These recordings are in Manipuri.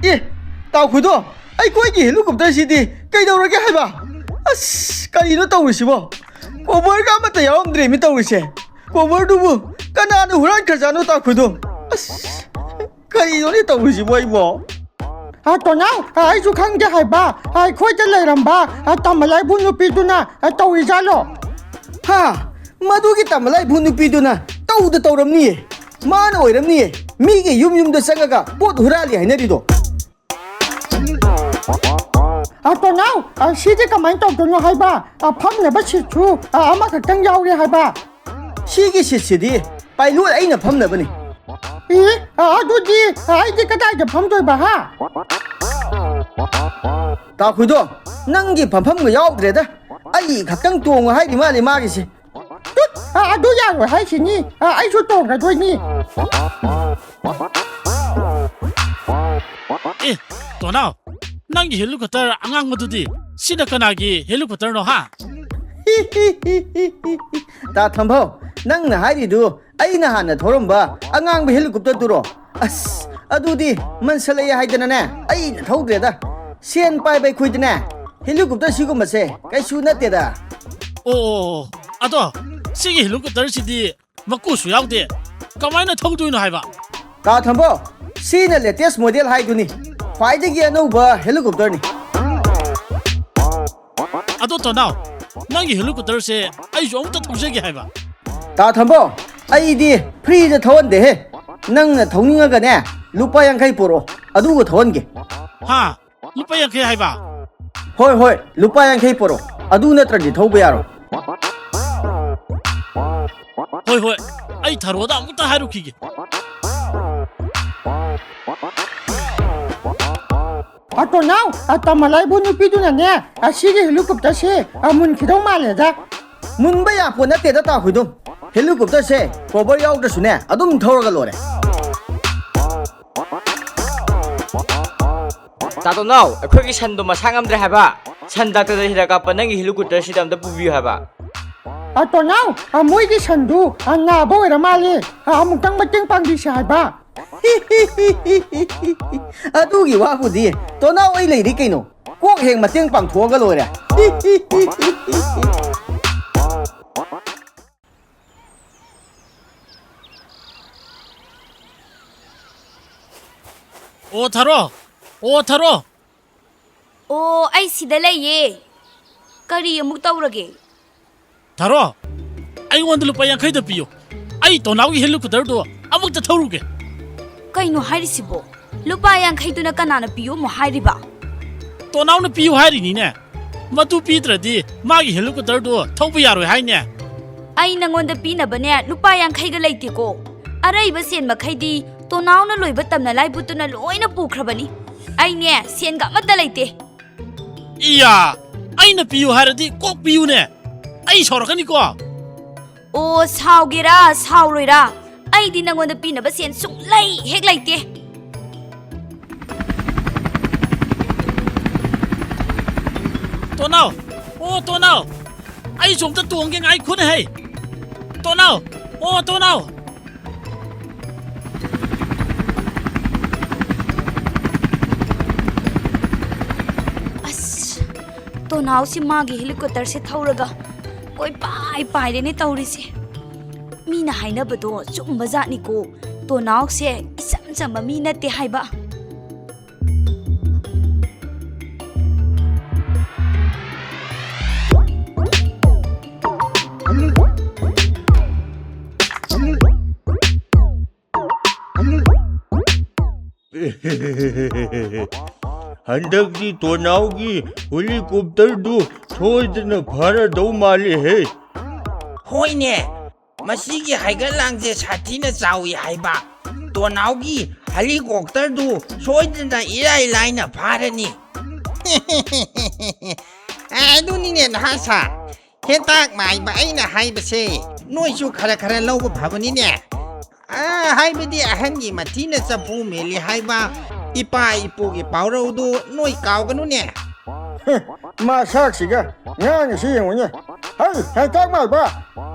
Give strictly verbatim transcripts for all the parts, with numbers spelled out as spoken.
ꯑꯦ, ꯇꯥꯎꯈꯨꯗꯣ, ꯑꯩꯈꯣꯏꯒꯤ helicopter ꯁꯤꯗꯤ ꯀꯩꯗꯧꯔꯒꯦ ꯍꯥꯏꯕ? ꯑꯁ, ꯀꯔꯤꯅꯣ ꯇꯧꯔꯤꯁꯤꯕꯣ? Cover ꯒ ꯑꯃꯠꯇ ꯌꯥꯎꯔꯝꯗ꯭ꯔꯦꯃꯤ ꯇꯧꯔꯤꯁꯦ꯫ Cover ꯗꯨꯕꯨ ꯀꯅꯥꯅ ꯍꯨꯔꯥꯟꯈ꯭ꯔꯖꯥꯠꯅꯣ, ꯇꯥꯎꯈꯨꯗꯣ? ꯑꯁ, ꯀꯔꯤꯅꯣꯅꯦ ꯇꯧꯔꯤꯁꯤꯕꯣ ꯑꯩꯕꯣ? ꯑ, ꯇꯣꯅꯥꯎ, ꯑ, ꯑꯩꯁꯨ ꯈꯪꯗꯦ ꯍꯥꯏꯕ꯫ ꯑ, ꯑꯩꯈꯣꯏꯗ ꯂꯩꯔꯝꯕ, ꯑ, ꯇꯝꯕꯂꯥꯏꯕꯨ ꯅꯨꯄꯤꯗꯨꯅ, ꯑ, ꯇꯧꯔꯤꯖꯥꯠꯂꯣ? ꯍꯥ? ꯃꯗꯨꯒꯤ ꯇꯝꯕꯂꯥꯏꯕꯨ ꯅꯨꯄꯤꯗꯨꯅ ꯇꯧꯗ ꯇꯧꯔꯝꯅꯤꯌꯦ꯫ ꯃꯥꯅ ꯑꯣꯏꯔꯝꯅꯤꯌꯦ꯫ ꯃꯤꯒꯤ ꯌꯨꯝ ꯌꯨꯝꯗ ꯆꯪꯉꯒ ꯄꯣꯠ ꯍꯨꯔꯥꯜꯂꯤ ꯍꯥꯏꯅꯔꯤꯗꯣ꯫ ꯑ, ꯇꯣꯅꯥꯎ, ꯑ, ꯁꯤꯗꯤ ꯀꯃꯥꯏꯅ ꯇꯧꯗꯣꯏꯅꯣ ꯍꯥꯏꯕ? ꯑ, ꯐꯝꯅꯕ seat ꯁꯨ, ꯑ, ꯑꯃꯈꯛꯇꯪ ꯌꯥꯎꯔꯦ ꯍꯥꯏꯕ꯫ ꯁꯤꯒꯤ seat ꯁꯤꯗꯤ pilot ꯑꯩꯅ ꯐꯝꯅꯕꯅꯤ꯫ ꯑꯦ, ꯑ, ꯑꯗꯨꯗꯤ, ꯑ, ꯑꯩꯗꯤ ꯀꯗꯥꯏꯗ ꯐꯝꯗꯣꯏꯕ, ꯍꯥ? ꯇꯥꯈꯨꯏꯗꯣ, ꯅꯪꯒꯤ ꯐꯝꯐꯝꯒ ꯌꯥꯎꯗ꯭ꯔꯦꯗ꯫ ꯑꯩ ꯈꯛꯇꯪ ꯇꯣꯡꯉꯨ ꯍꯥꯏꯔꯤ ꯃꯥꯜꯂꯦ ꯃꯥꯒꯤꯁꯦ꯫ ꯇꯨꯠ! ꯑ, ꯑꯗꯨ ꯌꯥꯔꯣꯏ ꯍꯥꯏꯁꯤꯅꯤ꯫ ꯑ, ꯑꯩꯁꯨ ꯇꯣꯡꯒꯗꯣꯏꯅꯤ꯫ ꯑꯦ, ꯇꯣꯅꯥꯎ, ꯅꯪꯒꯤ helicopter ꯑꯉꯥꯡꯕꯗꯨꯗꯤ? ꯁꯤꯅ ꯀꯅꯥꯒꯤ helicopter ꯅꯣ, ꯍꯥ? ꯇꯥ ꯊꯝꯐꯧ, ꯅꯪꯅ ꯍꯥꯏꯔꯤꯗꯨ ꯑꯩꯅ ꯍꯥꯟꯅ ꯊꯧꯔꯝꯕ ꯑꯉꯥꯡꯕ helicopter ꯗꯨꯔꯣ? ꯑꯁ, ꯑꯗꯨꯗꯤ ꯃꯟꯁꯜꯂꯛꯑꯦ ꯍꯥꯏꯗꯅꯅꯦ, ꯑꯩꯅ ꯊꯧꯗ꯭ꯔꯦꯗ꯫ ꯁꯦꯟ ꯄꯥꯏꯕ ꯑꯩꯈꯣꯏꯗꯅꯦ, helicopter ꯁꯤꯒꯨꯝꯕꯁꯦ ꯀꯩꯁꯨ ꯅꯠꯇꯦꯗ꯫ ꯑꯣ, ꯑꯣ, ꯑꯣ꯫ ꯑꯗꯣ ꯁꯤꯒꯤ helicopter ꯁꯤꯗꯤ ꯃꯀꯨꯁꯨ ꯌꯥꯎꯗꯦ, ꯀꯃꯥꯏꯅ ꯊꯧꯗꯣꯏꯅꯣ ꯍꯥꯏꯕ? ꯇꯥ ꯊꯝꯕꯧ, ꯁꯤꯅ latest model ꯍꯥꯏꯗꯨꯅꯤ, ꯈ꯭ꯋꯥꯏꯗꯒꯤ ꯑꯅꯧꯕ helicopter ꯅꯤ꯫ ꯑꯗꯣ ꯇꯣꯅꯥꯎ, ꯅꯪꯒꯤ helicopter ꯁꯦ ꯑꯩꯁꯨ ꯑꯃꯨꯛꯇ ꯊꯧꯖꯒꯦ ꯍꯥꯏꯕ꯫ ꯇꯥ ꯊꯝꯕꯧ, ꯑꯩꯗꯤ free ꯗ ꯊꯧꯍꯟꯗꯦꯍꯦ꯫ ꯅꯪꯅ ꯊꯧꯅꯤꯡꯉꯒꯅꯦ, ꯂꯨꯄꯥ ꯌꯥꯡꯈꯩ ꯄꯨꯔꯛꯑꯣ, ꯑꯗꯨꯒ ꯊꯧꯍꯟꯒꯦ꯫ ꯍꯥ? ꯂꯨꯄꯥ ꯌꯥꯡꯈꯩ ꯍꯥꯏꯕ? ꯍꯣꯏ, ꯍꯣꯏ, ꯂꯨꯄꯥ ꯌꯥꯡꯈꯩ ꯄꯨꯔꯛꯑꯣ, ꯑꯗꯨ ꯅꯠꯇ꯭ꯔꯗꯤ ꯊꯧꯕ ꯌꯥꯔꯣꯏ꯫ ꯍꯣꯏ, ꯍꯣꯏ, ꯑꯩ ꯊꯔꯣꯗ ꯑꯃꯨꯛꯇ ꯍꯥꯏꯔꯨꯈꯤꯒꯦ꯫ ꯑ, ꯇꯣꯅꯥꯎ, ꯑ, ꯇꯝꯃꯂꯥꯏꯕꯨ ꯅꯨꯄꯤꯗꯨꯅꯅꯦ, ꯑ, ꯁꯤꯒꯤ helicopter ꯁꯦ, ꯑ, ꯃꯨꯟꯈꯤꯗꯧ ꯃꯥꯜꯂꯦꯗ꯫ ꯃꯨꯟꯕ ꯌꯥꯄꯣꯠ ꯅꯠꯇꯦꯗ, ꯇꯥ ꯍꯨꯏꯗꯨꯝ꯫ Helicopter ꯁꯦ cover ꯌꯥꯎꯗ꯭ꯔꯁꯨꯅꯦ, ꯑꯗꯨꯝ ꯊꯧꯔꯒ ꯂꯣꯏꯔꯦ꯫ ꯇꯥ ꯇꯣꯅꯥꯎ, ꯑꯩꯈꯣꯏꯒꯤ ꯁꯟꯗꯣ ꯃꯁꯥ ꯉꯝꯗ꯭ꯔꯦ ꯍꯥꯏꯕ꯫ ꯁꯟ ꯗꯥꯛꯇꯔꯗ ꯍꯤꯗꯥꯛ ꯀꯥꯞꯄ ꯅꯪꯒꯤ helicopter ꯁꯤꯗ ꯑꯝꯇ ꯄꯨꯕꯤꯌꯨ ꯍꯥꯏꯕ꯫ ꯑ, ꯇꯣꯅꯥꯎ, ꯑ, ꯃꯣꯏꯒꯤ ꯁꯟꯗꯨ, ꯑ, ꯅꯥꯕ ꯑꯣꯏꯔ ꯃꯥꯜꯂꯦ꯫ ꯑ, ꯑꯃꯨꯛꯇꯪ ꯃꯇꯦꯡ ꯄꯥꯡꯕꯤꯁꯦ ꯍꯥꯏꯕ꯫ ꯑꯗꯨꯒꯤ ꯋꯥꯕꯨꯗꯤ ꯇꯣꯅꯥꯎ ꯑꯩ ꯂꯩꯔꯤ ꯀꯩꯅꯣ꯫ ꯀꯣꯛ ꯍꯦꯛ ꯃꯇꯦꯡ ꯄꯥꯡꯊꯣꯛꯑꯒ ꯂꯣꯏꯔꯦ꯫ ꯑꯣ ꯊꯥꯔꯣ, ꯑꯣ ꯊꯥꯔꯣ꯫ ꯑꯣ, ꯑꯩ ꯁꯤꯗ ꯂꯩꯌꯦ꯫ ꯀꯔꯤ ꯑꯃꯨꯛ ꯇꯧꯔꯒꯦ? ꯊꯥꯔꯣ, ꯑꯩꯉꯣꯟꯗ ꯂꯨꯄꯥ ꯌꯥꯡꯈꯩꯗ ꯄꯤꯌꯨ꯫ ꯑꯩ ꯇꯣꯅꯥꯎꯒꯤ ꯍꯦꯂꯤꯀꯣꯞꯇꯔꯗꯣ ꯑꯃꯨꯛꯇ ꯊꯧꯔꯨꯒꯦ꯫ ꯀꯩꯅꯣ ꯍꯥꯏꯔꯤꯁꯤꯕꯣ? ꯂꯨꯄꯥ ꯌꯥꯡꯈꯩꯗꯨꯅ ꯀꯅꯥꯅ ꯄꯤꯌꯨ ꯑꯃꯨꯛ ꯍꯥꯏꯔꯤꯕ? ꯇꯣꯅꯥꯎꯅ ꯄꯤꯌꯨ ꯍꯥꯏꯔꯤꯅꯤꯅꯦ꯫ ꯃꯗꯨ ꯄꯤꯗ꯭ꯔꯗꯤ ꯃꯥꯒꯤ ꯍꯦꯂꯤꯀꯣꯞꯇꯔꯗꯣ ꯊꯧꯕ ꯌꯥꯔꯣꯏ ꯍꯥꯏꯅꯦ꯫ ꯑꯩ ꯅꯪꯉꯣꯟꯗ ꯄꯤꯅꯕꯅꯦ ꯂꯨꯄꯥ ꯌꯥꯡꯈꯩꯒ ꯂꯩꯇꯦꯀꯣ꯫ ꯑꯔꯩꯕ ꯁꯦꯟ ꯃꯈꯩꯗꯤ ꯇꯣꯅꯥꯎꯅ ꯂꯣꯏꯕ ꯇꯝꯅ ꯂꯥꯏꯕꯨꯠꯇꯨꯅ ꯂꯣꯏꯅ ꯄꯨꯈ꯭ꯔꯕꯅꯤ꯫ ꯑꯩꯅꯦ ꯁꯦꯟꯒ ꯑꯃꯠꯇ ꯂꯩꯇꯦ꯫ ꯏꯌꯥ! ꯑꯩꯅ ꯄꯤꯌꯨ ꯍꯥꯏꯔꯗꯤ ꯀꯣꯛ ꯄꯤꯌꯨꯅꯦ꯫ ꯑꯩ ꯁꯥꯎꯔꯛꯀꯅꯤꯀꯣ꯫ ꯑꯣ, ꯁꯥꯎꯒꯦꯔꯥ ꯁꯥꯎꯔꯣꯏꯔꯥ, ꯑꯩꯗꯤ ꯅꯪꯉꯣꯟꯗ ꯄꯤꯅꯕ ꯁꯦꯟ ꯁꯨꯡꯂꯩ ꯍꯦꯛ ꯂꯩꯇꯦ꯫ ꯇꯣꯅꯥꯎ! ꯑꯣ, ꯇꯣꯅꯥꯎ! ꯑꯩꯁꯨ ꯑꯝꯇ ꯇꯣꯡꯒꯦ, ꯉꯥꯏꯈꯣꯅꯦ ꯍꯩ! ꯇꯣꯅꯥꯎ! ꯑꯣ, ꯇꯣꯅꯥꯎ! ꯑꯁ, ꯇꯣꯅꯥꯎꯁꯤ ꯃꯥꯒꯤ ꯍꯦꯂꯤꯀꯣꯞꯇꯔꯁꯦ ꯊꯧꯔꯒ ꯀꯣꯏꯄꯥꯏ ꯄꯥꯏꯔꯦꯅꯦ ꯇꯧꯔꯤꯁꯦ꯫ ꯃꯤꯅ ꯍꯥꯏꯅꯕꯗꯣ ꯆꯨꯝꯕ ꯖꯥꯠꯅꯤꯀꯣ, ꯇꯣꯅꯥꯎꯁꯦ ꯏꯆꯝ ꯆꯝꯕ ꯃꯤ ꯅꯠꯇꯦ ꯍꯥꯏꯕ꯫ ꯍꯟꯗꯛꯇꯤ ꯇꯣꯅꯥꯎꯒꯤ ꯍꯦꯂꯤꯀꯣꯞꯇꯔꯗꯨ ꯁꯣꯏꯗꯅ ꯐꯥꯔꯗꯧ ꯃꯥꯜꯂꯦꯍꯦ꯫ ꯍꯣꯏꯅꯦ, ꯃꯁꯤꯒꯤ ꯍꯩꯒꯠ ꯂꯥꯡꯁꯦ ꯁꯥꯊꯤꯅ ꯆꯥꯎꯏ ꯍꯥꯏꯕ꯫ ꯇꯣꯅꯥꯎꯒꯤ ꯍꯦꯂꯤꯀꯣꯞꯇꯔꯗꯨ ꯁꯣꯏꯗꯅ ꯏꯔꯥꯏ ꯂꯥꯏꯅ ꯐꯥꯔꯅꯤ꯫ ꯑꯦ, ꯑꯗꯨꯅꯤꯅꯦ ꯅꯍꯥ ꯁꯥꯔ, ꯍꯦꯟꯇꯥꯛ ꯃꯥꯏꯕ ꯑꯩꯅ ꯍꯥꯏꯕꯁꯦ ꯅꯣꯏꯁꯨ ꯈꯔ ꯈꯔ ꯂꯧꯕ ꯐꯕꯅꯤꯅꯦ꯫ ꯑ, ꯍꯥꯏꯕꯗꯤ ꯑꯍꯟꯒꯤ ꯃꯊꯤꯅ ꯆꯐꯨ ꯃꯦꯜꯂꯤ ꯍꯥꯏꯕ ꯏꯄꯥ ꯏꯄꯨꯒꯤ ꯄꯥꯎꯔꯧꯗꯨ ꯅꯣꯏ ꯀꯥꯎꯒꯅꯨꯅꯦ꯫ ꯃꯁꯛꯁꯤꯒ ꯉꯥꯡꯉꯤꯁꯤ ꯌꯦꯡꯉꯨꯅꯦ꯫ ꯍꯩ, ꯍꯦꯟꯇꯥꯛ ꯃꯥꯏꯕ,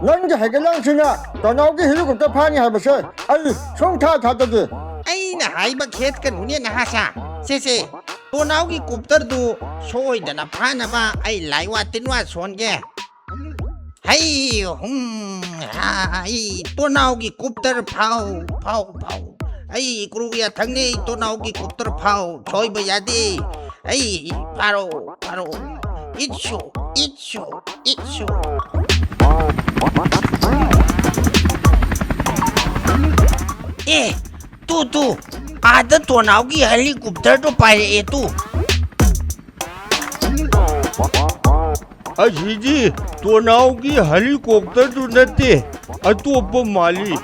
ꯅꯪꯒꯤ ꯍꯩꯒꯠꯂꯥꯡꯁꯤꯅ ꯇꯣꯅꯥꯎꯒꯤ ꯍꯦꯂꯤꯀꯣꯞꯇꯔ ꯐꯥꯅꯤ ꯍꯥꯏꯕꯁꯦ ꯑꯩ ꯁꯨꯡꯊꯥ ꯊꯥꯖꯗꯦ꯫ ꯑꯩꯅ ꯍꯥꯏꯕ ꯈꯦꯠꯀꯅꯨꯅꯦ ꯅꯍꯥꯁꯥ꯫ ꯁꯦ, ꯁꯦ, ꯇꯣꯅꯥꯎꯒꯤ ꯀꯣꯞꯇꯔꯗꯨ ꯁꯣꯏꯗꯅ ꯐꯥꯅꯕ ꯑꯩ ꯂꯥꯏꯋꯥ ꯇꯤꯟꯋꯥ ꯁꯣꯟꯒꯦ꯫ ꯍꯩ, ꯍꯨꯝ, ꯍꯥ, ꯍꯩ, ꯇꯣꯅꯥꯎꯒꯤ ꯀꯣꯞꯇꯔ ꯐꯥꯎ, ꯐꯥꯎ, ꯐꯥꯎ꯫ ꯑꯩ ꯀ꯭ꯔꯨꯒꯤ ꯊꯪꯅꯩ ꯇꯣꯅꯥꯎꯒꯤ ꯀꯣꯞꯇꯔ ꯐꯥꯎ ꯁꯣꯏꯕ ꯌꯥꯗꯦ꯫ ꯑꯩ ꯐꯥꯔꯣ, ꯐꯥꯔꯣ꯫ ꯏꯠꯁꯨ, ꯏꯠꯁꯨ, ꯏꯠꯁꯨ꯫ ꯑꯦ, ꯇꯨ, ꯇꯨ, ꯑꯥꯗ ꯇꯣꯅꯥꯎꯒꯤ ꯍꯦꯂꯤꯀꯣꯞꯇꯔꯗꯣ ꯄꯥꯏꯔꯛꯑꯦ ꯇꯨ꯫ ꯑꯁꯤꯗꯤ ꯇꯣꯅꯥꯎꯒꯤ ꯍꯦꯂꯤꯀꯣꯞꯇꯔꯗꯨ ꯅꯠꯇꯦ, ꯑꯇꯣꯞꯄ ꯃꯥꯜꯂꯤ꯫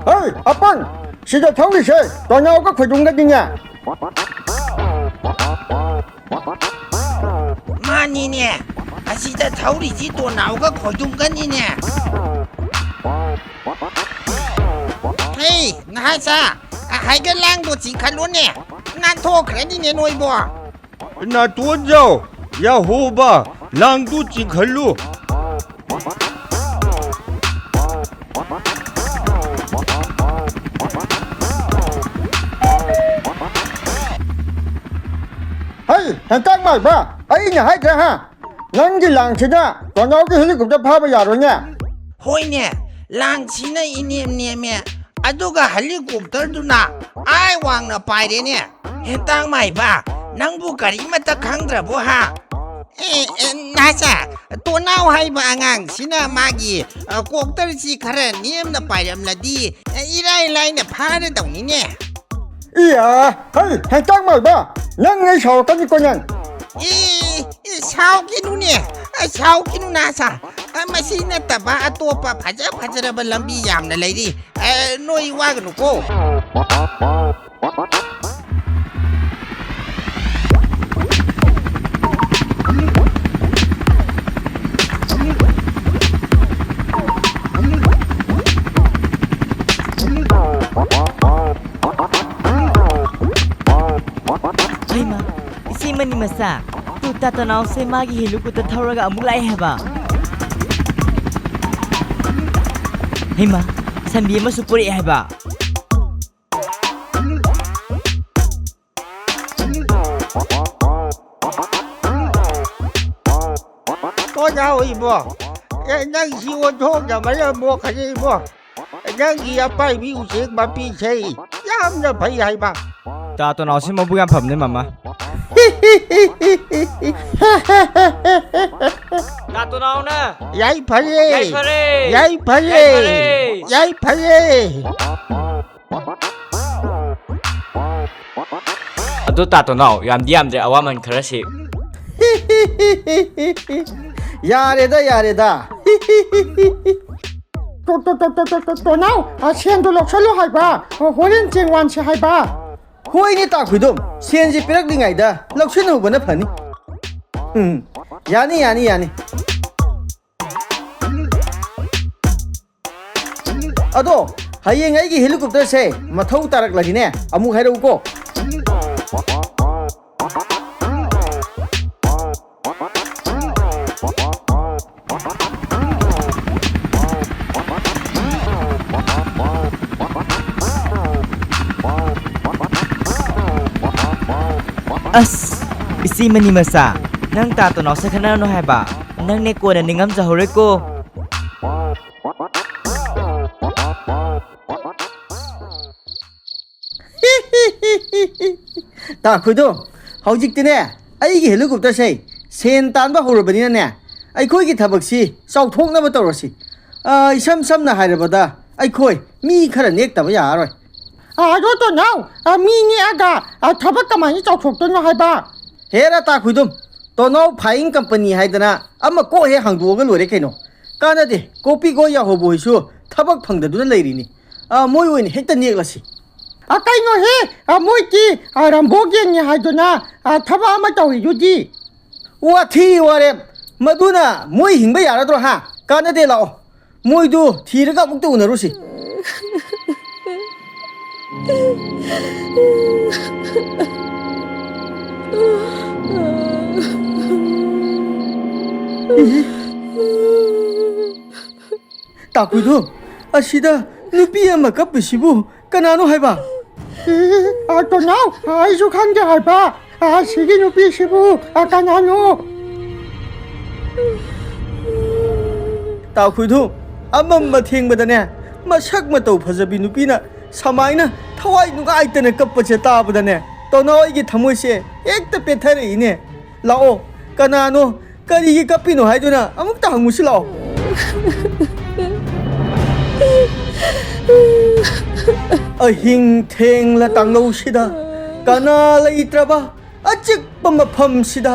ꯍꯩ, ꯑꯄꯪ! ꯁꯤꯗ ꯊꯧꯔꯤꯁꯦ ꯇꯣꯅꯥꯎꯒ ꯈꯣꯏꯗꯨꯝꯒꯅꯤꯅꯦ꯫ ꯃꯥꯅꯤꯅꯦ, ꯑꯁꯤꯗ ꯊꯧꯔꯤꯁꯤ ꯇꯣꯅꯥꯎꯒ ꯈꯣꯏꯗꯨꯝꯒꯅꯤꯅꯦ꯫ ꯍꯦ, ꯅꯍꯥꯆꯥ, ꯍꯥꯏꯒꯠ ꯂꯥꯡꯗꯣ ꯆꯤꯡꯈꯠꯂꯨꯅꯦ, ꯅꯥꯟꯊꯣꯛꯈ꯭ꯔꯅꯤꯅꯦ ꯅꯣꯏꯕꯣ꯫ ꯅꯥꯇꯣꯟꯖꯥꯎ, ꯌꯥꯍꯣꯕ, ꯂꯥꯡꯗꯨ ꯆꯤꯡꯈꯠꯂꯨ꯫ ꯍꯩ, ꯍꯦꯟꯇꯥꯛ ꯃꯥꯏꯕ, ꯑꯩꯅ ꯍꯥꯏꯗ꯭ꯔꯥ ꯍꯥ? ꯅꯪꯒꯤ ꯂꯥꯡꯁꯤꯅ ꯇꯣꯅꯥꯎꯒꯤ ꯍꯦꯂꯤꯀꯣꯞꯇꯔ ꯐꯥꯕ ꯌꯥꯔꯣꯏꯅꯦ꯫ ꯍꯣꯏꯅꯦ, ꯂꯥꯡꯁꯤꯅ ꯏꯅꯦꯝ ꯅꯦꯝꯃꯦ, ꯑꯗꯨꯒ ꯍꯦꯂꯤꯀꯣꯞꯇꯔꯗꯨꯅ ꯑꯥ ꯋꯥꯡꯅ ꯄꯥꯏꯔꯦꯅꯦ꯫ ꯍꯦꯟꯇꯥꯛ ꯃꯥꯏꯕ, ꯅꯪꯕꯨ ꯀꯔꯤꯃꯠꯇ ꯈꯪꯗ꯭ꯔꯕꯣ ꯍꯥ? ꯑꯦ, ꯑꯦ, ꯅꯍꯥꯆꯥ, ꯇꯣꯅꯥꯎ ꯍꯥꯏꯕ ꯑꯉꯥꯡꯁꯤꯅ ꯃꯥꯒꯤ, ꯑ, ꯀꯣꯛꯇꯔꯁꯤ ꯈꯔ ꯅꯦꯝꯅ ꯄꯥꯏꯔꯝꯂꯗꯤ, ꯑ, ꯏꯔꯥꯏ ꯂꯥꯏꯅ ꯐꯥꯔꯗꯧꯅꯤꯅꯦ꯫ ꯏꯌꯥ, ꯍꯩ, ꯍꯦꯟꯇꯥꯛ ꯃꯥꯏꯕ, ꯅꯪ ꯑꯩ ꯁꯥꯎꯔꯛꯀꯅꯤꯀꯣ ꯅꯪ꯫ ꯑꯦ, ꯑꯦ, ꯁꯥꯎꯈꯤꯅꯨꯅꯦ, ꯑ, ꯁꯥꯎꯈꯤꯅꯨ ꯅꯍꯥꯆꯥ꯫ ꯑ, ꯃꯁꯤ ꯅꯠꯇꯕ ꯑꯇꯣꯞꯄ ꯐꯖ ꯐꯖꯔꯕ ꯂꯝꯕꯤ ꯌꯥꯝꯅ ꯂꯩꯔꯤ꯫ ꯑ, ꯅꯣꯏ ꯋꯥꯒꯅꯨꯀꯣ꯫ ꯃꯆꯥ, ꯇꯨ ꯇꯥ ꯇꯅꯥꯎꯁꯦ ꯃꯥꯒꯤ ꯍꯦꯂꯤꯀꯣꯞꯇꯔ ꯊꯧꯔꯒ ꯑꯃꯨꯛ ꯂꯥꯛꯑꯦ ꯍꯥꯏꯕ꯫ ꯍꯩꯃꯥ, ꯁꯟꯕꯤ ꯑꯃꯁꯨ ꯄꯨꯔꯛꯑꯦ ꯍꯥꯏꯕ꯫ ꯇꯣ ꯅꯥꯎ ꯏꯕꯣ, ꯑꯦ, ꯅꯪ ꯁꯤ ꯑꯣꯟꯊꯣꯛꯅ ꯃꯔꯝ ꯃꯣꯛꯈ꯭ꯔꯦ ꯏꯕꯣ꯫ ꯅꯪꯒꯤ ꯑꯄꯥꯏꯕꯤ ꯎꯆꯦꯛ ꯃꯄꯤꯁꯦ ꯌꯥꯝꯅ ꯐꯩ ꯍꯥꯏꯕ꯫ ꯇꯥ ꯇꯣꯅꯥꯎꯁꯤ ꯃꯕꯨꯛ ꯌꯥꯝ ꯐꯕꯅꯦ, ꯃꯃꯥ꯫ ꯇꯥ ꯇꯣꯅꯥꯎꯅ ꯌꯥꯏꯐꯔꯦ! ꯌꯥꯏꯐꯔꯦ! ꯌꯥꯏꯐꯔꯦ! ꯌꯥꯏꯐꯔꯦ! ꯌꯥꯏꯐꯔꯦ! ꯑꯗꯨ ꯇꯥ ꯇꯣꯅꯥꯎ, ꯌꯥꯝꯗꯤ ꯌꯥꯝꯗ꯭ꯔꯦ, ꯑꯋꯥꯃꯟ ꯈꯔꯁꯤ꯫ ꯌꯥꯔꯦꯗ, ꯌꯥꯔꯦꯗ꯫ ꯇꯣ-, ꯇꯣ-, ꯇꯣ-, ꯇꯣ-, ꯇꯣ-, ꯇꯣ-, ꯇꯣꯅꯥꯎ, ꯑ, ꯁꯦꯟꯗꯣ ꯂꯧꯁꯜꯂꯨ ꯍꯥꯏꯕ, ꯑ, ꯍꯣꯔꯦꯟ ꯆꯦꯡ ꯋꯥꯟꯁꯤ ꯍꯥꯏꯕ꯫ ꯍꯣꯏꯅꯦ ꯇꯥ ꯈꯨꯏꯗꯨꯝ, ꯁꯦꯟꯁꯤ ꯄꯤꯔꯛꯂꯤꯉꯩꯗ ꯂꯧꯁꯤꯟꯍꯧꯕꯅ ꯐꯅꯤ꯫ ꯎꯝ, ꯌꯥꯅꯤ, ꯌꯥꯅꯤ, ꯌꯥꯅꯤ꯫ ꯑꯗꯣ, ꯍꯌꯦꯡ ꯑꯩꯒꯤ ꯍꯦꯂꯤꯀꯣꯞꯇꯔꯁꯦ ꯃꯊꯧ ꯇꯥꯔꯛꯂꯗꯤꯅꯦ, ꯑꯃꯨꯛ ꯍꯥꯏꯔꯛꯎꯀꯣ꯫ ꯑꯁ, ꯏꯆꯦ ꯃꯅꯤ ꯃꯆꯥ, ꯅꯪ ꯇꯥ ꯇꯣꯅꯥꯎꯁꯦ ꯈꯠꯅꯔꯅꯨ ꯍꯥꯏꯕ꯫ ꯅꯪꯅꯦ ꯀꯣꯟꯅ ꯅꯤꯡꯉꯝꯖꯍꯧꯔꯣꯏꯀꯣ꯫ ꯇꯥ ꯈꯨꯏꯗꯣ, ꯍꯧꯖꯤꯛꯇꯤꯅꯦ, ꯑꯩꯒꯤ ꯍꯦꯂꯤꯀꯣꯞꯇꯔꯁꯦ ꯁꯦꯟ ꯇꯥꯟꯕ ꯍꯧꯔꯕꯅꯤꯅꯅꯦ, ꯑꯩꯈꯣꯏꯒꯤ ꯊꯕꯛꯁꯤ ꯆꯥꯎꯊꯣꯛꯅꯕ ꯇꯧꯔꯁꯤ꯫ ꯑ, ꯏꯁꯝ ꯁꯝꯅ ꯍꯥꯏꯔꯕꯗ, ꯑꯩꯈꯣꯏ ꯃꯤ ꯈꯔ ꯅꯦꯛꯇꯕ ꯌꯥꯔꯔꯣꯏ꯫ ꯑ, ꯑꯗꯣ ꯇꯣꯅꯥꯎ, ꯑ, ꯃꯤ ꯅꯦꯛꯑꯒ, ꯑ, ꯊꯕꯛ ꯀꯃꯥꯏꯅ ꯆꯥꯎꯊꯣꯛꯇꯣꯏꯅꯣ ꯍꯥꯏꯕ? ꯍꯦꯔꯥ ꯇꯥ ꯈꯨꯏꯗꯨꯝ, ꯇꯣꯅꯥꯎ ꯐꯥꯏꯌꯤꯡ ꯀꯝꯄꯅꯤ ꯍꯥꯏꯗꯅ ꯑꯃ ꯀꯣꯛ ꯍꯦꯛ ꯍꯥꯡꯗꯣꯛꯑꯒ ꯂꯣꯏꯔꯦ ꯀꯩꯅꯣ꯫ ꯀꯥꯟꯅꯗꯦ, ꯀꯣꯄꯤ ꯒꯣ ꯌꯥꯍꯧꯕ ꯍꯣꯏꯁꯨ ꯊꯕꯛ ꯐꯪꯗꯗꯨꯅ ꯂꯩꯔꯤꯅꯤ꯫ ꯑ, ꯃꯣꯏ ꯑꯣꯏꯅ ꯍꯦꯛꯇ ꯅꯦꯛꯂꯁꯤ꯫ ꯑ, ꯀꯩꯅꯣꯍꯦ, ꯑ, ꯃꯣꯏꯒꯤ, ꯑ, ꯔꯝꯕꯣ ꯒꯦꯡꯅꯤ ꯍꯥꯏꯗꯨꯅ, ꯑ, ꯊꯕꯛ ꯑꯃ ꯇꯧꯔꯤꯗꯨꯗꯤ꯫ ꯋꯥꯊꯤ ꯋꯥꯔꯦꯝ! ꯃꯗꯨꯅ ꯃꯣꯏ ꯍꯤꯡꯕ ꯌꯥꯔꯗ꯭ꯔꯣ, ꯍꯥ? ꯀꯥꯟꯅꯗꯦ, ꯂꯥꯛꯑꯣ꯫ ꯃꯣꯏꯗꯨ ꯊꯤꯔꯒ ꯑꯃꯨꯛꯇ ꯎꯅꯔꯨꯁꯤ꯫ ꯇꯥꯈꯨꯏꯗꯣ, ꯑꯁꯤꯗ ꯅꯨꯄꯤ ꯑꯃ ꯀꯞꯄꯤꯁꯤꯕꯨ ꯀꯅꯥꯅꯣ ꯍꯥꯏꯕ? ꯑꯦ, ꯑ, ꯇꯣꯅꯥꯎ, ꯑꯩꯁꯨ ꯈꯪꯗꯦ ꯍꯥꯏꯕ꯫ ꯑꯁꯤꯒꯤ ꯅꯨꯄꯤꯁꯤꯕꯨ, ꯑ, ꯀꯅꯥꯅꯣ? ꯇꯥꯈꯨꯏꯗꯣ, ꯑꯃꯝ ꯑꯊꯦꯡꯕꯗꯅꯦ, ꯃꯁꯛ ꯃꯇꯧ ꯐꯖꯕꯤ ꯅꯨꯄꯤꯅ ꯁꯃꯥꯏꯅ ꯊꯋꯥꯏ ꯅꯨꯡꯉꯥꯏꯇꯅ ꯀꯞꯄꯁꯦ ꯇꯥꯕꯗꯅꯦ, ꯇꯣꯅꯥꯎ ꯑꯩꯒꯤ ꯊꯃꯣꯏꯁꯦ ꯍꯦꯛꯇ ꯄꯦꯠꯊꯔꯛꯏꯅꯦ꯫ ꯂꯥꯛꯑꯣ, ꯀꯅꯥꯅꯣ, ꯀꯔꯤꯒꯤ ꯀꯞꯄꯤꯅꯣ ꯍꯥꯏꯗꯨꯅ ꯑꯃꯨꯛꯇ ꯍꯪꯉꯨꯁꯤ ꯂꯥꯛꯑꯣ꯫ ꯑꯍꯤꯡ ꯊꯦꯡꯂ ꯇꯥꯡꯂꯧꯁꯤꯗ ꯀꯅꯥ ꯂꯩꯇ꯭ꯔꯕ ꯑꯆꯤꯛꯄ ꯃꯐꯝꯁꯤꯗ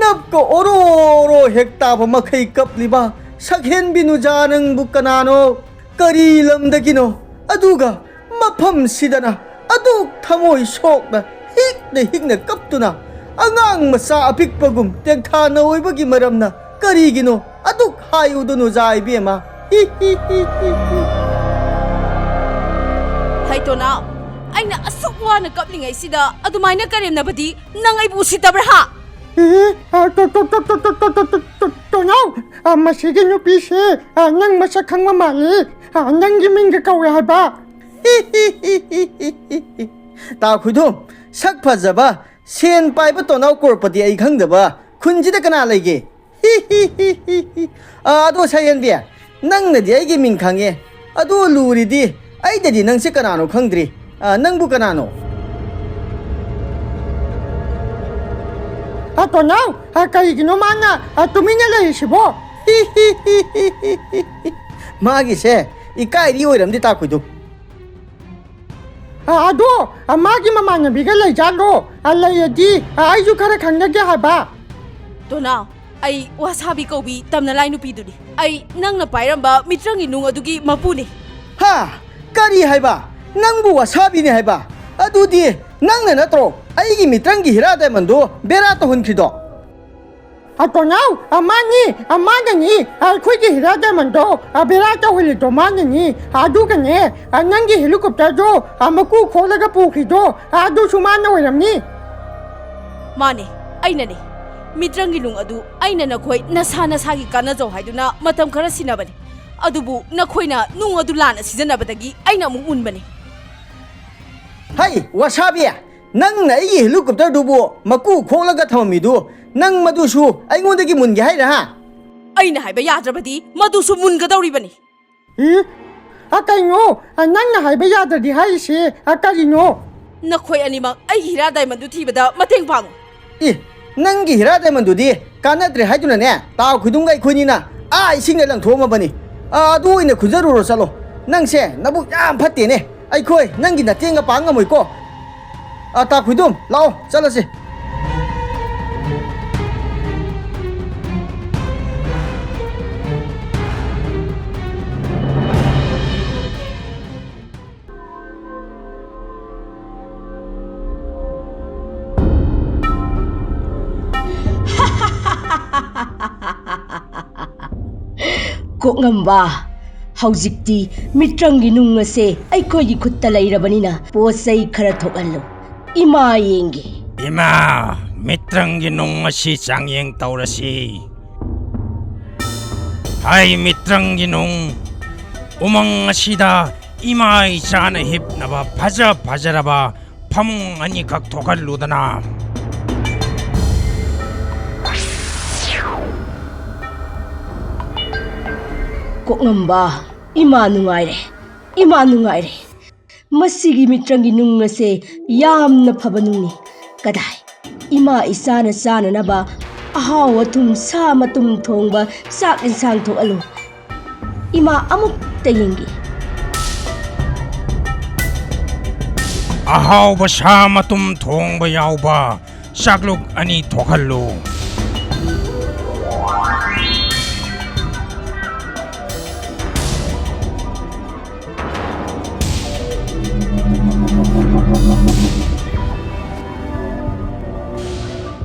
ꯅꯞꯀ ꯑꯣꯔꯣ ꯑꯣꯔꯣ ꯍꯦꯛ ꯇꯥꯕ ꯃꯈꯩ ꯀꯞꯂꯤꯕ ꯁꯛꯍꯦꯟꯕꯤ ꯅꯨꯖꯥ ꯅꯪꯕꯨ ꯀꯅꯥꯅꯣ? ꯀꯔꯤ ꯂꯝꯗꯒꯤꯅꯣ? ꯑꯗꯨꯒ ꯃꯐꯝꯁꯤꯗꯅ ꯑꯗꯨꯛ ꯊꯃꯣꯏ ꯁꯣꯛꯅ ꯍꯤꯛꯅ ꯍꯤꯛꯅ ꯀꯞꯇꯨꯅ ꯑꯉꯥꯡ ꯃꯆꯥ ꯑꯄꯤꯛꯄꯒꯨꯝ ꯇꯦꯡꯊꯥ ꯅꯣꯏꯕꯒꯤ ꯃꯔꯝꯅ ꯀꯔꯤꯒꯤꯅꯣ? ꯑꯗꯨꯛ ꯍꯥꯏꯌꯨꯗꯅꯨ ꯖꯥ ꯏꯕꯦꯝꯃ꯫ ꯍꯤ, ꯍꯤ, ꯍꯤ, ꯍꯤ, ꯍꯤ꯫ ꯍꯩ ꯇꯣꯅꯥꯎ, ꯑꯩꯅ ꯑꯁꯨꯛ ꯋꯥꯅ ꯀꯞꯂꯤꯉꯩꯁꯤꯗ ꯑꯗꯨꯃꯥꯏꯅ ꯀꯔꯦꯝꯅꯕꯗꯤ ꯅꯪ ꯑꯩꯕꯨ ꯎꯁꯤꯠꯇꯕ꯭ꯔꯥ ꯍꯥ? ꯑꯦ, ꯑ, ꯇꯣ, ꯇꯣ, ꯇꯣ, ꯇꯣ, ꯇꯣ, ꯇꯣ, ꯇꯣ, ꯇꯣ, ꯇꯣꯅꯥꯎ, ꯑ, ꯃꯁꯤꯒꯤ ꯅꯨꯄꯤꯁꯦ, ꯑ, ꯅꯪ ꯃꯁꯛ ꯈꯪꯕ ꯃꯥꯜꯂꯤ꯫ ꯑ, ꯅꯪꯒꯤ ꯃꯤꯡꯒ ꯀꯧꯋꯦ ꯍꯥꯏꯕ꯫ ꯇꯥ ꯈꯨꯏꯗꯣ, ꯁꯛ ꯐꯖꯕ, ꯁꯦꯟ ꯄꯥꯏꯕ ꯇꯣꯅꯥꯎ ꯀ꯭ꯔꯣꯔꯄꯇꯤ ꯑꯩ ꯈꯪꯗꯕ ꯈꯨꯟꯁꯤꯗ ꯀꯅꯥ ꯂꯩꯒꯦ? ꯑ, ꯑꯗꯣ ꯁꯛꯍꯦꯟꯕꯤ, ꯅꯪꯅꯗꯤ ꯑꯩꯒꯤ ꯃꯤꯡ ꯈꯪꯉꯦ꯫ ꯑꯗꯣ ꯂꯨꯔꯤꯗꯤ, ꯑꯩꯗꯗꯤ ꯅꯪꯁꯦ ꯀꯅꯥꯅꯣ ꯈꯪꯗ꯭ꯔꯤ꯫ ꯑ, ꯅꯪꯕꯨ ꯀꯅꯥꯅꯣ? ꯑ, ꯇꯣꯅꯥꯎ, ꯑ, ꯀꯔꯤꯒꯤꯅꯣ ꯃꯥꯅ, ꯑ, ꯇꯨꯃꯤꯟꯅ ꯂꯩꯔꯤꯁꯤꯕꯣ? ꯃꯥꯒꯤꯁꯦ ꯏꯀꯥꯏꯔꯤ ꯑꯣꯏꯔꯝꯗꯤ ꯇꯥꯛꯄꯤꯗꯨ꯫ ꯑ, ꯑꯗꯣ, ꯑ, ꯃꯥꯒꯤ ꯃꯃꯥꯟꯅꯕꯤꯒ ꯂꯩꯖꯥꯠꯂꯣ? ꯑ, ꯂꯩꯔꯗꯤ, ꯑ, ꯑꯩꯁꯨ ꯈꯔ ꯈꯪꯖꯒꯦ ꯍꯥꯏꯕ꯫ ꯇꯣꯅꯥꯎ, ꯑꯩ ꯋꯥꯁꯥꯕꯤ ꯀꯧꯕꯤ ꯇꯝꯅꯂꯥꯏ ꯅꯨꯄꯤꯗꯨꯅꯤ꯫ ꯑꯩ ꯅꯪꯅ ꯄꯥꯏꯔꯝꯕ ꯃꯤꯇ꯭ꯔꯪꯒꯤ ꯅꯨꯡ ꯑꯗꯨꯒꯤ ꯃꯄꯨꯅꯤ꯫ ꯍꯥ? ꯀꯔꯤ ꯍꯥꯏꯕ? ꯅꯪꯕꯨ ꯋꯥꯁꯥꯕꯤꯅꯤ ꯍꯥꯏꯕ? ꯑꯗꯨꯗꯤ ꯅꯪꯅ ꯅꯠꯇ꯭ꯔꯣ ꯑꯩꯒꯤ ꯃꯤꯇ꯭ꯔꯪꯒꯤ ꯍꯤꯔꯥ ꯗꯥꯏꯃꯟꯗꯣ ꯕꯦꯔꯥ ꯇꯧꯍꯟꯈ꯭ꯔꯤꯗꯣ? ꯑ, ꯇꯣꯅꯥꯎ, ꯑ, ꯃꯥꯅꯤ, ꯑ, ꯃꯥꯅꯅꯤ, ꯑ, ꯑꯩꯈꯣꯏꯒꯤ ꯍꯤꯔꯥ ꯗꯥꯏꯃꯟꯗꯣ, ꯑ, ꯕꯦꯔꯥ ꯇꯧꯍꯜꯂꯤꯗꯣ ꯃꯥꯅꯅꯤ꯫ ꯑꯗꯨꯒꯅꯦ, ꯑ, ꯅꯪꯒꯤ ꯍꯦꯂꯤꯀꯣꯞꯇꯔꯗꯣ, ꯑ, ꯃꯀꯨ ꯈꯣꯛꯂꯒ ꯄꯨꯈ꯭ꯔꯤꯗꯣ, ꯑ, ꯑꯗꯨꯁꯨ ꯃꯥꯅ ꯑꯣꯏꯔꯝꯅꯤ꯫ ꯃꯥꯅꯦ, ꯑꯩꯅꯅꯦ꯫ ꯃꯤꯇ꯭ꯔꯪꯒꯤ ꯅꯨꯡ ꯑꯗꯨ ꯑꯩꯅ ꯅꯈꯣꯏ ꯅꯁꯥ ꯅꯁꯥꯒꯤ ꯀꯥꯟꯅꯖꯧ ꯍꯥꯏꯗꯨꯅ ꯃꯇꯝ ꯈꯔ ꯁꯤꯟꯅꯕꯅꯤ꯫ ꯑꯗꯨꯕꯨ ꯅꯈꯣꯏꯅ ꯅꯨꯡ ꯑꯗꯨ ꯂꯥꯟꯅ ꯁꯤꯖꯤꯟꯅꯕꯗꯒꯤ ꯑꯩꯅ ꯑꯃꯨꯛ ꯃꯨꯟꯕꯅꯤ꯫ ꯍꯩ, ꯋꯥꯁꯥꯕꯤ! ꯅꯪꯅ ꯑꯩꯒꯤ ꯍꯦꯂꯤꯀꯣꯞꯇꯔꯗꯨꯕꯨ ꯃꯀꯨ ꯈꯣꯛꯂꯒ ꯊꯝꯃꯝꯃꯤꯗꯨ, ꯅꯪ ꯃꯗꯨꯁꯨ ꯑꯩꯉꯣꯟꯗꯒꯤ ꯃꯨꯟꯒꯦ ꯍꯥꯏꯔ, ꯍꯥ? ꯑꯩꯅ ꯍꯥꯏꯕ ꯌꯥꯗ꯭ꯔꯕꯗꯤ ꯃꯗꯨꯁꯨ ꯃꯨꯟꯒꯗꯧꯔꯤꯕꯅꯤ꯫ ꯏ? ꯑ, ꯀꯩꯅꯣ? ꯑ, ꯅꯪꯅ ꯍꯥꯏꯕ ꯌꯥꯗ꯭ꯔꯗꯤ ꯍꯥꯏꯔꯤꯁꯦ, ꯑ, ꯀꯔꯤꯅꯣ? ꯅꯈꯣꯏ ꯑꯅꯤꯃꯛ ꯑꯩꯒꯤ ꯍꯤꯔꯥ ꯗꯥꯏꯃꯟꯗꯨ ꯊꯤꯕꯗ ꯃꯇꯦꯡ ꯄꯥꯡꯉꯨ꯫ ꯏ, ꯅꯪꯒꯤ ꯍꯤꯔꯥ ꯗꯥꯏꯃꯟꯗꯨꯗꯤ ꯀꯥꯟꯅꯗ꯭ꯔꯦ ꯍꯥꯏꯗꯨꯅꯅꯦ, ꯇꯥꯎ ꯈꯨꯗꯨꯝꯒ ꯑꯩꯈꯣꯏꯅꯤꯅ ꯑꯥ ꯏꯁꯤꯡꯗ ꯂꯪꯊꯣꯛꯑꯝꯃꯕꯅꯤ꯫ ꯑ, ꯑꯗꯨ ꯑꯣꯏꯅ ꯈꯨꯟꯖꯔꯨꯔꯣ ꯆꯠꯂꯣ꯫ ꯅꯪꯁꯦ ꯅꯕꯨꯛ ꯌꯥꯝ ꯐꯠꯇꯦꯅꯦ꯫ ꯑꯩꯈꯣꯏ ꯅꯪꯒꯤ ꯅꯇꯦꯡꯒ ꯄꯥꯡ ꯉꯝꯃꯣꯏꯀꯣ꯫ ꯑ, ꯇꯥ ꯈꯨꯏꯗꯨꯝ, ꯂꯥꯛꯑꯣ, ꯆꯠꯂꯁꯤ꯫ ꯀꯣꯛꯉꯝꯕ, ꯍꯧꯖꯤꯛꯇꯤ ꯃꯤꯇ꯭ꯔꯪꯒꯤ ꯅꯨꯡ ꯑꯁꯦ ꯑꯩꯈꯣꯏꯒꯤ ꯈꯨꯠꯇ ꯂꯩꯔꯕꯅꯤꯅ ꯄꯣꯠ ꯆꯩ ꯈꯔ ꯊꯣꯛꯍꯜꯂꯨ꯫ ꯏꯃꯥ ꯌꯦꯡꯒꯦ꯫ ꯏꯃꯥ, ꯃꯤꯇ꯭ꯔꯪꯒꯤ ꯅꯨꯡ ꯑꯁꯤ ꯆꯥꯡꯌꯦꯡ ꯇꯧꯔꯁꯤ꯫ ꯍꯥꯏ ꯃꯤꯇ꯭ꯔꯪꯒꯤ ꯅꯨꯡ, ꯎꯃꯪ ꯑꯁꯤꯗ ꯏꯃꯥ ꯏꯆꯥꯅ ꯍꯤꯞꯅꯕ ꯐꯖ ꯐꯖꯔꯕ ꯐꯃꯨꯡ ꯑꯅꯤꯈꯛ ꯊꯣꯛꯍꯜꯂꯨꯗꯅ꯫ ꯀꯣꯛꯉꯝꯕ, ꯏꯃꯥ ꯅꯨꯡꯉꯥꯏꯔꯦ, ꯏꯃꯥ ꯅꯨꯡꯉꯥꯏꯔꯦ꯫ ꯃꯁꯤꯒꯤ ꯃꯤꯇ꯭ꯔꯪꯒꯤ ꯅꯨꯡ ꯑꯁꯦ ꯌꯥꯝꯅ ꯐꯕ ꯅꯨꯡꯅꯤ꯫ ꯀꯗꯥꯏ? ꯏꯃꯥ ꯏꯆꯥꯅ ꯆꯥꯅꯅꯕ ꯑꯍꯥꯎ ꯑꯊꯨꯝ, ꯁꯥ ꯃꯇꯨꯝ ꯊꯣꯡꯕ, ꯆꯥꯛ ꯏꯟꯁꯥꯡ ꯊꯣꯛꯍꯜꯂꯨ꯫ ꯏꯃꯥ ꯑꯃꯨꯛꯇ ꯌꯦꯡꯒꯦ꯫ ꯑꯍꯥꯎꯕ ꯁꯥ ꯃꯇꯨꯝ ꯊꯣꯡꯕ ꯌꯥꯎꯕ ꯆꯥꯛꯂꯨꯛ ꯑꯅꯤ ꯊꯣꯛꯍꯜꯂꯨ꯫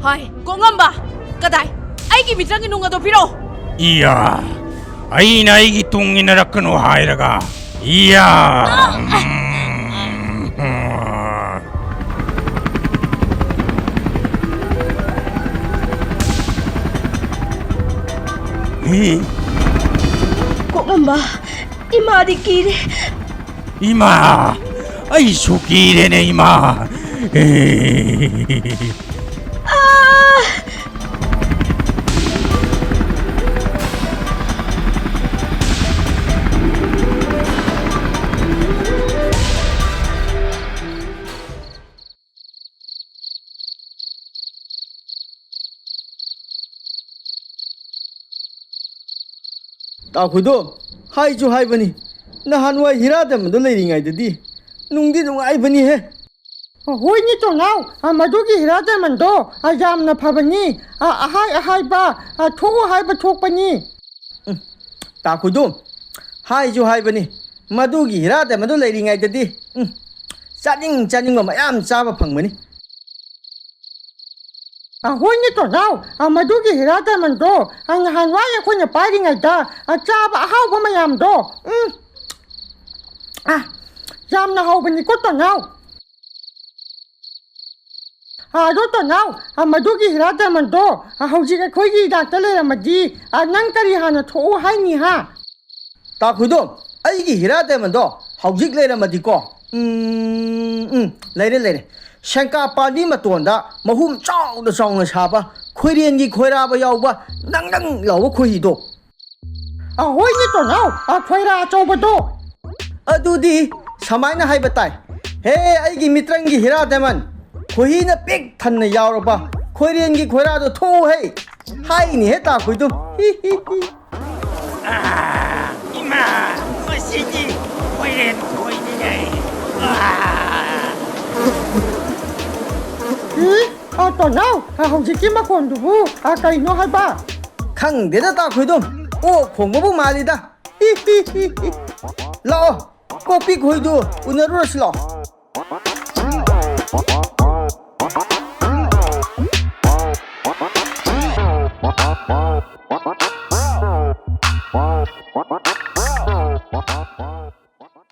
ꯍꯥꯏ, ꯀꯣꯛꯉꯝꯕ! ꯀꯗꯥꯏ? ꯑꯩꯒꯤ ꯃꯤꯇ꯭ꯔꯪꯒꯤ ꯅꯨꯡ ꯑꯗꯣ ꯄꯤꯔꯛꯑꯣ! ꯏꯌꯥ! ꯑꯩꯅ ꯑꯩꯒꯤ ꯇꯨꯡ ꯏꯟꯅꯔꯛꯀꯅꯨ ꯍꯥꯏꯔꯒ꯫ ꯏꯌꯥ! ꯎꯝ꯫ ꯀꯣꯛꯂꯝꯕ, ꯏꯃꯥꯗꯤ ꯀꯤꯔꯦ꯫ ꯏꯃꯥ! ꯑꯩꯁꯨ ꯀꯤꯔꯦꯅꯦ, ꯏꯃꯥ! ꯑꯥ! ꯇꯥꯈꯣꯏꯗꯣ, ꯍꯥꯏꯁꯨ ꯍꯥꯏꯕꯅꯤ, ꯅꯍꯥꯟꯋꯥꯏ ꯍꯤꯔꯥ ꯗꯥꯏꯃꯟꯗꯣ ꯂꯩꯔꯤꯉꯩꯗꯗꯤ ꯅꯨꯡꯗꯤ ꯅꯨꯡꯉꯥꯏꯕꯅꯤꯍꯦ꯫ ꯍꯣꯏꯅꯦ ꯇꯣꯅꯥꯎ, ꯑ, ꯃꯗꯨꯒꯤ ꯍꯤꯔꯥ ꯗꯥꯏꯃꯟꯗꯣ, ꯑ, ꯌꯥꯝꯅ ꯐꯕꯅꯤ꯫ ꯑ, ꯑꯍꯥꯏ ꯑꯍꯥꯏꯕ, ꯑ, ꯊꯣꯛꯎ ꯍꯥꯏꯕ ꯊꯣꯛꯄꯅꯤ꯫ ꯎꯝ, ꯇꯥꯈꯣꯏꯗꯣ, ꯍꯥꯏꯁꯨ ꯍꯥꯏꯕꯅꯤ, ꯃꯗꯨꯒꯤ ꯍꯤꯔꯥ ꯗꯥꯏꯃꯟꯗꯣ ꯂꯩꯔꯤꯉꯩꯗꯗꯤ, ꯎꯝ, ꯆꯥꯅꯤꯡ ꯆꯥꯅꯤꯡꯕ ꯃꯌꯥꯝ ꯆꯥꯕ ꯐꯪꯕꯅꯤ꯫ ꯑ, ꯍꯣꯏꯅꯦ ꯇꯣꯅꯥꯎ, ꯑ, ꯃꯗꯨꯒꯤ ꯍꯤꯔꯥ ꯗꯥꯏꯃꯟꯗꯣ, ꯑ, ꯅꯍꯥꯟꯋꯥꯏ ꯑꯩꯈꯣꯏꯅ ꯄꯥꯏꯔꯤꯉꯩꯗ, ꯑ, ꯆꯥꯕ ꯑꯍꯥꯎꯕ ꯃꯌꯥꯝꯗꯣ, ꯎꯝ, ꯑ, ꯌꯥꯝꯅ ꯍꯥꯎꯕꯅꯤꯀꯣ ꯇꯣꯅꯥꯎ꯫ ꯑ, ꯑꯗꯣ ꯇꯣꯅꯥꯎ, ꯑ, ꯃꯗꯨꯒꯤ ꯍꯤꯔꯥ ꯗꯥꯏꯃꯟꯗꯣ, ꯑ, ꯍꯧꯖꯤꯛ ꯑꯩꯈꯣꯏꯒꯤ ꯏꯅꯥꯛꯇ ꯂꯩꯔꯝꯃꯗꯤ, ꯑ, ꯅꯪ ꯀꯔꯤ ꯍꯥꯟꯅ ꯊꯣꯛꯎ ꯍꯥꯏꯅꯤ ꯍꯥ? ꯇꯥꯈꯣꯏꯗꯣ, ꯑꯩꯒꯤ ꯍꯤꯔꯥ ꯗꯥꯏꯃꯟꯗꯣ ꯍꯧꯖꯤꯛ ꯂꯩꯔꯝꯃꯗꯤꯀꯣ, ꯎꯝ, ꯎꯝ, ꯂꯩꯔꯦ, ꯂꯩꯔꯦ꯫ ꯁꯦꯡꯀꯥ ꯄꯥꯝꯕꯤ ꯃꯇꯣꯟꯗ ꯃꯍꯨꯝ ꯆꯥꯎꯅ ꯆꯥꯎꯅ ꯁꯥꯕ, ꯈꯣꯏꯔꯦꯟꯒꯤ ꯈꯣꯏꯔꯥꯕ ꯌꯥꯎꯕ, ꯅꯪ ꯅꯪ ꯂꯥꯎꯕ ꯈꯣꯏꯍꯤꯗꯣ꯫ ꯑ, ꯍꯣꯏꯅꯦ ꯇꯣꯅꯥꯎ, ꯑ, ꯈꯣꯏꯔꯥ ꯑꯆꯧꯕꯗꯣ꯫ ꯑꯗꯨꯗꯤ ꯁꯨꯃꯥꯏꯅ ꯍꯥꯏꯕ ꯇꯥꯏ, "ꯍꯦ, ꯑꯩꯒꯤ ꯃꯤꯇ꯭ꯔꯪꯒꯤ ꯍꯤꯔꯥ ꯗꯥꯏꯃꯟ, ꯈꯣꯏꯍꯤꯅ ꯄꯤꯛ ꯊꯟꯅ ꯌꯥꯎꯔꯕ ꯈꯣꯏꯔꯦꯟꯒꯤ ꯈꯣꯏꯔꯥꯗꯣ ꯊꯣꯛꯎ ꯍꯦ!" ꯍꯥꯏꯅꯤ ꯍꯦ ꯇꯥꯈꯣꯏꯗꯣ꯫ ꯍꯤ, ꯍꯤ, ꯍꯤ꯫ ꯑꯥ, ꯏꯃꯥ, ꯃꯁꯤꯗꯤ ꯈꯣꯏꯔꯦꯟ ꯈꯣꯏꯅꯤꯅꯦ꯫ ꯑꯥ꯫ ꯏ, ꯑ, ꯇꯣꯅꯥꯎ, ꯑ, ꯍꯧꯖꯤꯛꯀꯤ ꯃꯈꯣꯟꯗꯨꯕꯨ, ꯑ, ꯀꯩꯅꯣ ꯍꯥꯏꯕ? ꯈꯪꯗꯦꯗ ꯇꯥꯈꯣꯏꯗꯣ, ꯑꯣꯛ ꯈꯣꯡꯕꯕꯨ ꯃꯥꯜꯂꯤꯗ꯫ ꯍꯤ, ꯍꯤ, ꯍꯤ, ꯍꯤ꯫ ꯂꯥꯛꯑꯣ, ꯀꯣꯄꯤ ꯈꯣꯏꯗꯨ ꯎꯅꯔꯨꯔꯁꯤ ꯂꯥꯛꯑꯣ꯫